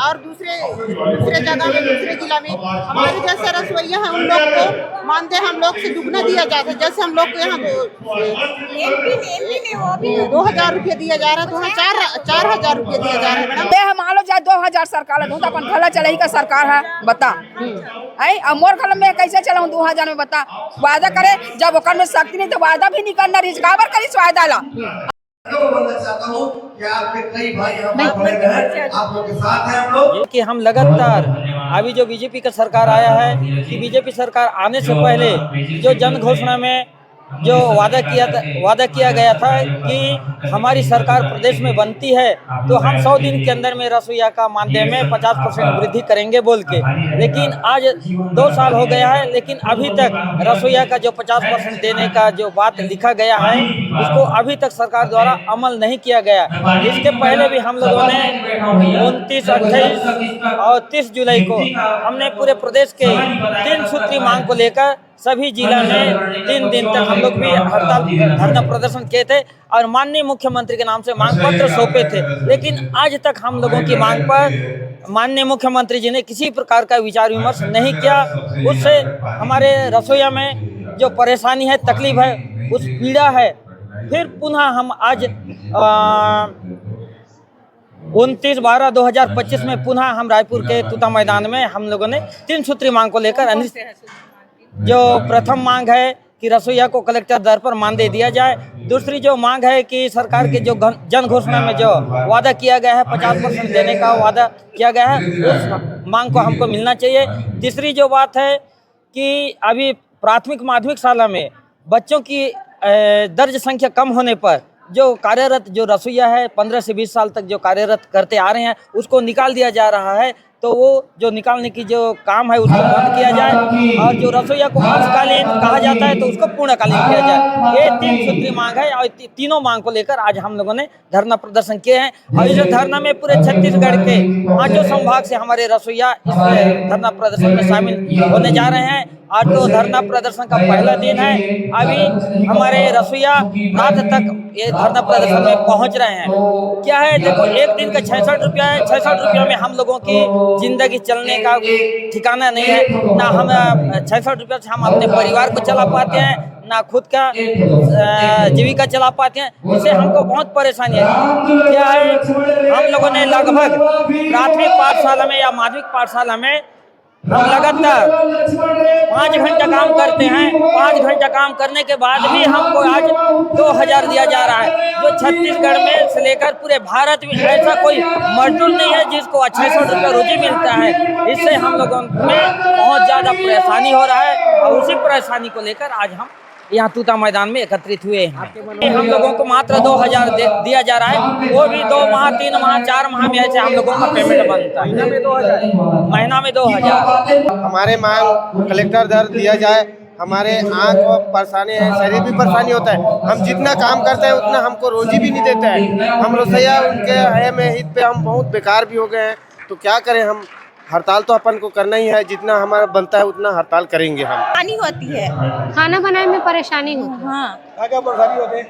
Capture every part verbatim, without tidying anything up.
और दूसरे दूसरे जगह में, दूसरे जिला में हमारे जैसे रसोइया हैं, उन लोग को मानदेय हम लोग से दुगना दिया जाता है। जैसे हम लोग को यहाँ दो दो हजार रुपया दिया जा रहा है, तो वहाँ चार चार हजार रुपया दिया जा रहा है, मैडम। ये हम आलो जाए दो हजार सरकार है, तो अपन भला चलही का सरकार है, बता। आई अब मोर घर में कैसे चलाऊं दो हजार में, बता। वादा करे, जब ओकर में शक्ति नहीं तो वादा भी नहीं करना रही, काबर करी वादा ला। मैं बोलना चाहता हूँ कि आपके कई भाई यहाँ पर खड़े हैं, आप लोग के साथ हैं हम लोग। कि हम लगातार अभी जो बीजेपी का सरकार आया है, कि बीजेपी सरकार आने से पहले जो जन घोषणा में जो वादा किया था, वादा किया गया था कि हमारी सरकार प्रदेश में बनती है तो हम सौ दिन के अंदर में रसोइया का मानदेय में पचास परसेंट वृद्धि करेंगे बोल के, लेकिन आज दो साल हो गया है, लेकिन अभी तक रसोइया का जो पचास परसेंट देने का जो बात लिखा गया है, उसको अभी तक सरकार द्वारा अमल नहीं किया गया। इसके पहले भी हम लोगों ने उनतीस, अट्ठाईस और तीस जुलाई को हमने पूरे प्रदेश के तीन सूत्री मांग को लेकर सभी जिला में तीन दिन तक हम लोग भी हड़ताल, धरना प्रदर्शन किए थे और माननीय मुख्यमंत्री के नाम से मांग पत्र सौंपे थे, लेकिन आज तक हम लोगों की मांग पर माननीय मुख्यमंत्री जी ने किसी प्रकार का विचार विमर्श नहीं किया। उससे हमारे रसोइया में जो परेशानी है, तकलीफ है, उस पीड़ा है, फिर पुनः हम आज उनतीस बारह दो हजार पच्चीस में पुनः हम रायपुर के तूता मैदान में हम लोगों ने तीन सूत्री मांग को लेकर अनिश्चित, जो प्रथम मांग है कि रसोइया को कलेक्टर दर पर मानदेय दिया जाए। दूसरी जो मांग है कि सरकार के जो घन-, जन घोषणा में जो वादा किया गया है, पचास परसेंट देने का वादा किया गया है, उस मांग को हमको मिलना चाहिए। तीसरी जो बात है कि अभी प्राथमिक माध्यमिक शाला में बच्चों की, अ, दर्ज संख्या कम होने पर जो कार्यरत जो रसोइया है, पन्द्रह से बीस साल तक जो कार्यरत करते आ रहे हैं, उसको निकाल दिया जा रहा है। तो वो जो निकालने की जो काम है, उसको बंद किया जाए और जो रसोइया को अंशकालीन कहा जाता है, तो उसको पूर्णकालीन किया जाए। ये तीन सूत्री मांग है और ती-, तीनों मांग को लेकर आज हम लोगों ने धरना प्रदर्शन किए हैं। और इस धरना में पूरे छत्तीसगढ़ के पांचों संभाग से हमारे रसोइया इस धरना प्रदर्शन में शामिल होने जा रहे हैं। आज तो धरना प्रदर्शन का पहला दिन है। अभी हमारे रसोइया रात तक ये धरना प्रदर्शन में पहुंच रहे हैं। क्या है, देखो, एक दिन का छह सौ रुपया है, छह सौ रुपया में हम लोगों की जिंदगी चलने का ठिकाना नहीं है। ना हम, अ, छह सौ रुपया से हम अपने परिवार को चला पाते हैं, ना खुद का, अ, जीविका चला पाते हैं। इससे हमको बहुत परेशानी है। क्या है, हम लोगों ने लगभग प्राथमिक पाठशाला में या माध्यमिक पाठशाला में हम लगातार पाँच घंटा काम करते हैं। पाँच घंटा काम करने के बाद भी हमको आज दो हजार दिया जा रहा है, जो छत्तीसगढ़ में से लेकर पूरे भारत में ऐसा कोई मजदूर नहीं है जिसको छह सौ रुपये रोजी मिलता है। इससे हम लोगों में बहुत ज़्यादा परेशानी हो रहा है और उसी परेशानी को लेकर आज हम यहाँ तूता मैदान में एकत्रित हुए हैं। हम लोगों को मात्र दो हजार दे-, दिया जा रहा है, वो भी दो माह, तीन माह, चार माह में ऐसे हम लोगों का पेमेंट बनता है। महीना में दो हजार। हमारे मांग कलेक्टर दर दिया जाए। हमारे आँख में परेशानी है, शरीर भी परेशानी होता है। हम जितना काम करते हैं उतना हमको रोजी भी नहीं देता है। हम रसोइया उनके हया में हित पे हम बहुत बेकार भी हो गए हैं। तो क्या करें हम, हड़ताल तो अपन को करना ही है, जितना हमारा बनता है उतना हड़ताल करेंगे हम। परेशानी होती है। खाना बनाए में परेशानी होती है। हाँ। क्या क्या परेशानी होती है?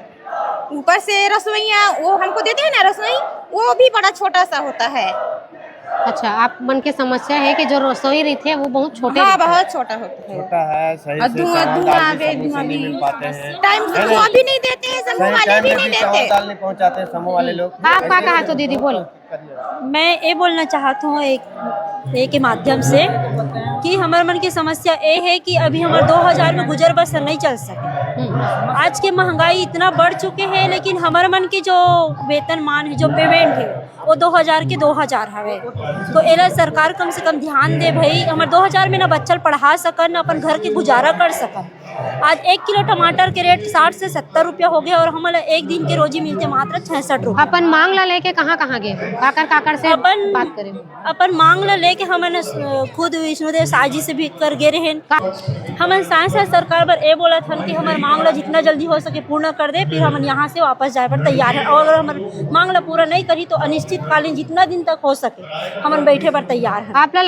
ऊपर से रसोइया वो हमको देते हैं ना रसोई, वो भी बड़ा छोटा सा होता है। अच्छा, आप मन के समस्या है कि जो रसोई रहिथे वो बहुत छोटे हाँ, रहिथे। बहुत छोटा होता है। छोटा है, सही और से धुआं, चावल धुआं दाल भी आवे, समूह से धुआं नहीं भी। मिल पाते हैं। टाइम से है ना? धुआं भी नहीं देते हैं, समूह सही वाले टाइम भी में नहीं चावल देते। दाल नहीं पहुंचाते हैं समूह वाले लोग। आप का कहा तो दीदी, बोलो। मैं ये बोलना चाहत हूँ एक, एक के माध्यम से कि हमर मन की समस्या ये है कि अभी हमर दो हजार में गुजर बसर नहीं चल सके। हम्म। आज के महंगाई इतना बढ़ चुके हैं, लेकिन हमर मन के जो वेतनमान है, जो पेमेंट है, वो दो हजार के दो हजार हवे। तो एला सरकार कम से कम ध्यान दे भाई, हमर दो हजार में ना बच्चा ल पढ़ा सकन, ना अपन घर के गुजारा कर सकन। आज एक किलो टमाटर के रेट साठ से सत्तर रुपया हो गया और हमन ला एक दिन के रोजी मिलते मात्र छियासठ रुपया। अपन मांग ला लेके कहाँ कहाँ गए, काकर काकर से अपन बात करे? अपन मांग ला लेके हमन, अ, खुद विष्णुदेव साय जी से भी कर गे रहेन। हमन साय साय सरकार बर ए बोलत हन कि हमर मांग ला जितना जल्दी हो सके पूर्ण कर दे, फिर हमन यहाँ से वापस जाए बर तैयार है। और अगर हमर मांग ला पूरा नहीं करी तो अनिश्चितकालीन जितना दिन तक हो सके हमन बैठे बर तैयार है। आप ला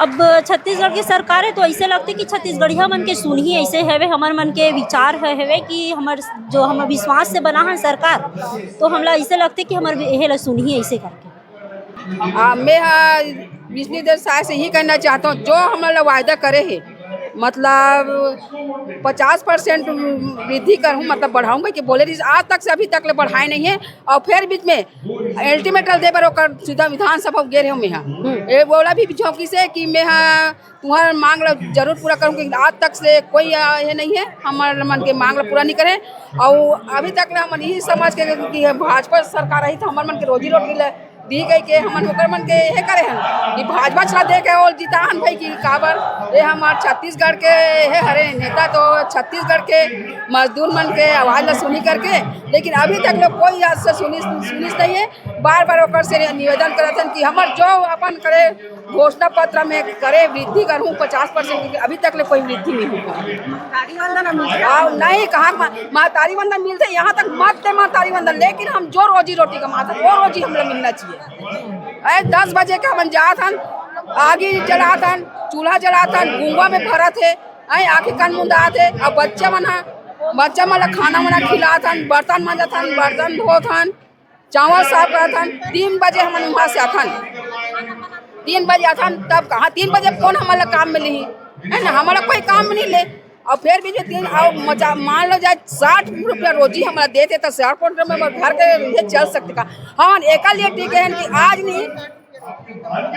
अब छत्तीसगढ़ की सरकार है तो ऐसे लगते कि छत्तीसगढ़िया मन के सुनही ऐसे हवे, हमर मन के विचार है हवे कि हमर जो हमर विश्वास से बना है सरकार, तो हमला ऐसे लगते कि हमर एहे ला सुनही ऐसे करके। आ, मैं हा बिजली देव साय से ही कहना चाहता हूँ, जो हमन ला वायदा करे हे, मतलब पचास परसेंट वृद्धि करहूँ, मतलब बढ़ाऊँ कहिके बोले रहिस, आज तक से अभी तक ले बढ़ाए नहीं है। और फिर बीच में अल्टीमेटम दे बर ओकर सीधा विधानसभा गे रहे मैं हा। ए, बोला भी झोंकी से कि मैं हा तुम्हार मांग ला जरूर पूरा करूँ, कि आज तक से कोई, आ, ये नहीं है, हमर मन के मांग ला पूरा नहीं करे। और अभी तक ले हमन यही समझ के कि भाजपा सरकार रही तो हमर मन के रोजी रोटी ले दी गई के हमन ओकर मन के ये करे हन कि भाजपा छा दे के ओल जिता हन भाई कि काबर ये हमार छत्तीसगढ़ के ये हरे नेता तो छत्तीसगढ़ के मजदूर मन के आवाज ला सुनी करके, लेकिन अभी तक लोग कोई आज से सुनिस, सुनिस नहीं है। बार बार ओकर से निवेदन करत हन कि हमर जो अपन करे घोषणा पत्र में करे वृद्धि करहूँ पचास परसेंट, अभी तक ले कोई वृद्धि नहीं हुआ। महतारी वंदन अभी और नहीं कहा मा-, महतारी वंदन मिलते, यहाँ तक मत दे महतारी वंदन, लेकिन हम जो रोजी रोटी कमाते वो रोजी हमला मिलना चाहिए। अरे दस बजे के हमन जात हन, आगी जलात हन, चूल्हा जलात हन, गुंगा में भरत है, अरे आँखें कान मुंदात है। अब बच्चा मन हा, बच्चा मन ला खाना वाना खिलात हन, बर्तन मांजत हन, बर्तन धोत हन, चावल साफ करत हन। तीन बजे हमन वहाँ से आथन, तीन बजे आथन, तब कहाँ तीन बजे कौन हमन ला काम में लिही, है ना? हमन ला कोई काम में नहीं ले। और फिर भी जो तीन, और मचा-, मान लो जाए साठ रुपया रोजी हमन ला देते तो साठ रुपया में घर के ये चल सकते का? हमन एकर लिए टिके हैं कि आज नहीं,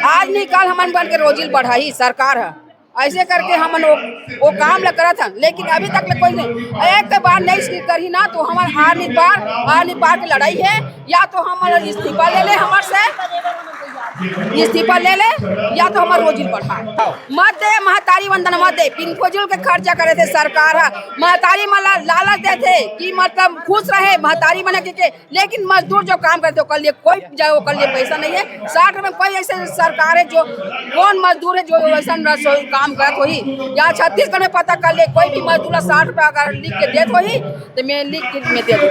आज नहीं कल हमन मन के रोजी बढ़ाही सरकार है। ऐसे करके हमन वो, वो काम ला करत हन, लेकिन अभी तक ले कोई नहीं। एक के बार नहीं करही ना तो हमर आर्मी पार, आर्मी पार के लड़ाई है, या तो हमन इस्तीफा ले ले हमर से, इस्तीफा ले ले, या तो हमर रोजी बढ़ा। मत दे महतारी वंदन मत दे, बिन फजूल के खर्चा करे थे सरकार है। महतारी मन ला लालच देथे कि मतलब खुश रहे महतारी मन के, के लेकिन मजदूर जो काम करते ओकर लिए कोई जाए, ओकर लिए पैसा नहीं है। साठ रुपये कोई ऐसे सरकार है जो कौन मजदूर है जो ऐसा रसोई काम करत होही? यहाँ छत्तीसगढ़ में पता कर ले, कोई भी मजदूर ला साठ रुपया अगर लिख के देत होही तो मैं लिख के मैं दे दूँ।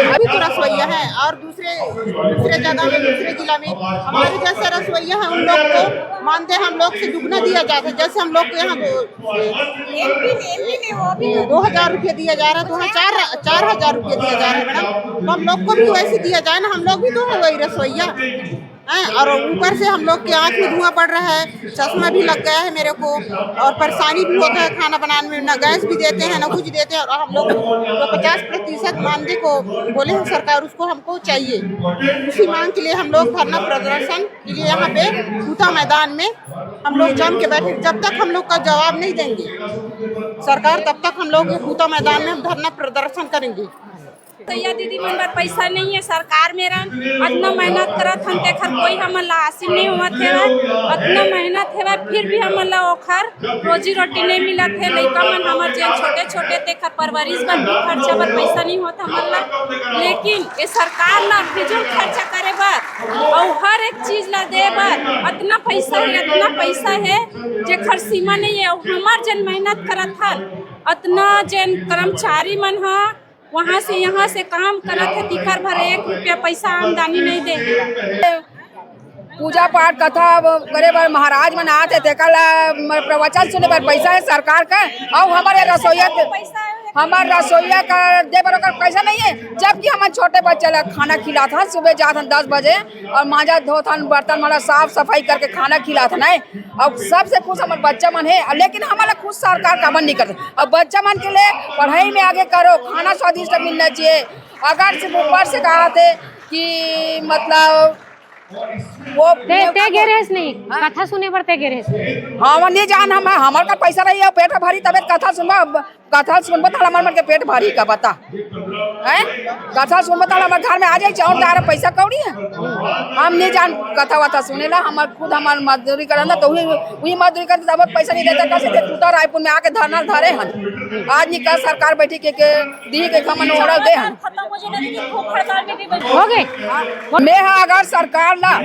अभी तो रसोइया है और दूसरे दूसरे जगह में, दूसरे जिला में हमारे जैसे रसोइया है, उन लोग को मानदेय हम लोग से दुगना दिया जाता है। जैसे हम लोग को यहाँ दो दो हजार रुपये दिया जा रहा है, तो वहाँ चार चार हजार रुपये दिया जा रहा है मैडम। तो हम लोग को भी वैसे दिया जाए ना, हम लोग भी तो है वही रसोइया हैं। और ऊपर से हम लोग के आँख में धुआं पड़ रहा है, चश्मा भी लग गया है मेरे को, और परेशानी भी होता है खाना बनाने में। ना गैस भी देते हैं, ना कुछ देते हैं, और हम लोग जो पचास प्रतिशत मानदेय को बोले हैं सरकार, उसको हमको चाहिए। उसी मांग के लिए हम लोग धरना प्रदर्शन के लिए यहाँ पे खूंटा मैदान में हम लोग जम के बैठे, जब तक हम लोग का जवाब नहीं देंगे सरकार, तब तक हम लोग ये खूंटा मैदान में हम धरना प्रदर्शन करेंगे। भैया दीदी मन बर पैसा नहीं है, सरकार मेरन अतना मेहनत करत हन, तेखर कोई हमन ला हासिल नहीं होवत हेवय। अतना मेहनत हेवय, फिर भी हमन ला ओखर रोजी रोटी नहीं मिलत है। लइका मन हमर जेन छोटे छोटे, तेखर परवरिश बर भी खर्चा बर पैसा नहीं होत हमन ला। लेकिन ये सरकार ला फिजूल खर्चा करे बर अउ हर एक चीज ला दे बर अतना पैसा है, अतना पैसा है, जेखर सीमा नहीं है। अउ हमर जेन मेहनत करत हन, अतना जेन कर्मचारी मन ह वहाँ से यहाँ से काम करत है, तिकर भर एक रुपया पैसा आमदनी नहीं दे। पूजा पाठ कथा करे बर महाराज मन आत हे, तेकर ला म-, प्रवचन सुने बर पैसा है सरकार का, अउ हमर ये रसोइया के, हमर रसोइया का दे बर ओकर पैसा नहीं है, जबकि हमन छोटे बच्चा ला खाना खिलात हन, सुबह जात हन दस बजे और मांजा धोत हन, बर्तन मन ला साफ सफाई करके खाना खिलात हन, हैं? और सबसे खुश हमर बच्चा मन है, लेकिन हमन ला खुश सरकार काबर नहीं करते? अब बच्चा मन के लिए पढ़ाई में आगे करो, खाना स्वादिष्ट मिलना चाहिए। अगर सिर्फ ऊपर से कहा थे कि मतलब वो ते, ते गे रहेस नहीं, हाँ? कथा सुने बर ते गे रहेस। हाँ, वो नहीं जान हम, हमर का पैसा रही है, पेट भरी तबे कथा सुनबा। अब कथा सुनबा तो हमर मन के पेट भरी का बता, हैं? कथा सुनबा तो हमर घर में आ जाए, चाउर दार पैसा कौड़ी है, हम नहीं जान कथा वथा सुने ला। हमर खुद हमर मजदूरी करन तो वही, वही मजदूरी करन, तब पैसा नहीं देता, कैसे दे? तू तो रायपुर में आके धरना धरे हन, आज नहीं कल सरकार बैठी के, के दी के हमन order दे हन। खत्म हो जाए ना, लेकिन भूख हड़ताल में भी बैठ हो गए। मैं हा अगर सरकार ला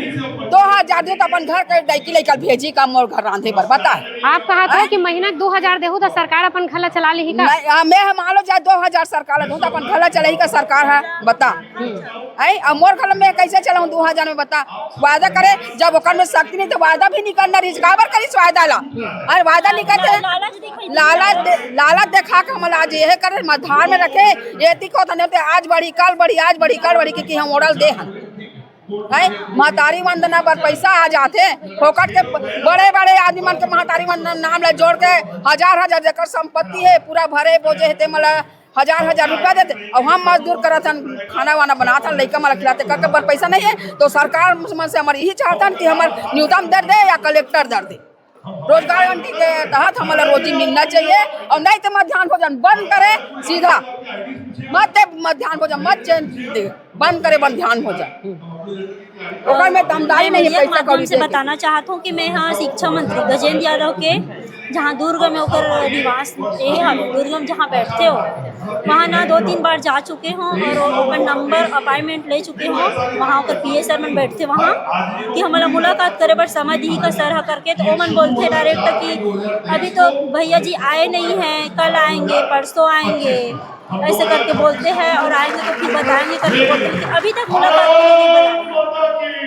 दो हजार दे तो अपन घर के लड़की लड़का भेजी का मोर घर रांधे बर, बता। आप कहा था हैं? कि महीना दो हजार देहू तो सरकार अपन घर ला चला लेही का? नहीं, हाँ, मैं हा मान लो चाहे दो हजार सरकार ला दूँ तो अपन घर ला चलाही का सरकार है, बता। हैं? अब मोर घर में कैसे चलाऊँ दो हजार में, बता? वादा करे, जब ओकर में शक्ति नहीं तो वादा भी नहीं करना रही, काबर करी वादा ला? अरे वादा नहीं करते, लालच दे-, लालच देखा के हमन आज ये करे, मधार में रखे, ये ती को धन्य होते, आज बढ़ी, कल बढ़ी, आज बढ़ी, कल बढ़ी, क्योंकि हम order दे हन। है, महतारी वंदना बर पैसा आ जाथे, फोकट के बड़े बड़े आदमी मन के महतारी वंदना नाम ला जोड़ के हजार हजार जेकर संपत्ति हे, पूरा भरे बोझे हे, ते मन ला हजार हजार रुपया देथे। अउ हम मजदूर करत हन, खाना वाना बनात हन, लइका मन ला खिलाते करके बर पैसा नहीं है। तो सरकार मन से हमर यही चाहत हन कि हमर न्यूनतम दर दे या कलेक्टर दर दे, रोजगार गारंटी के तहत हमला रोजी मिलना चाहिए। और नहीं तो मध्यान्ह भोजन बंद करे सीधा, मत दे मध्यान्ह भोजन, मत चेंज दे, बंद करे मध्यान्ह भोजन। ओकर में दमदारी मैं नहीं है, मीडिया के पैसा माध्यम कौड़ी से दे के। बताना चाहत हूँ कि मैं यहाँ शिक्षा मंत्री गजेंद्र यादव के, जहाँ दुर्ग में ओकर निवास ये हवे, दुर्ग में जहाँ बैठते हो, वहाँ ना दो तीन बार जा चुके हों और ओकर नंबर अपॉइंटमेंट ले चुके हों। वहाँ ओकर पीए सर मन बैठते वहाँ कि हमला मुलाकात करे बर समय दिही का सर ह करके, तो ओमन बोलते डायरेक्ट कि अभी तो भैया जी आए नहीं हैं, कल आएंगे, परसों आएंगे, ऐसे करके बोलते हैं और आएंगे तो फिर बताएंगे करके बोलते हैं। अभी तक मुलाकात नहीं हुई।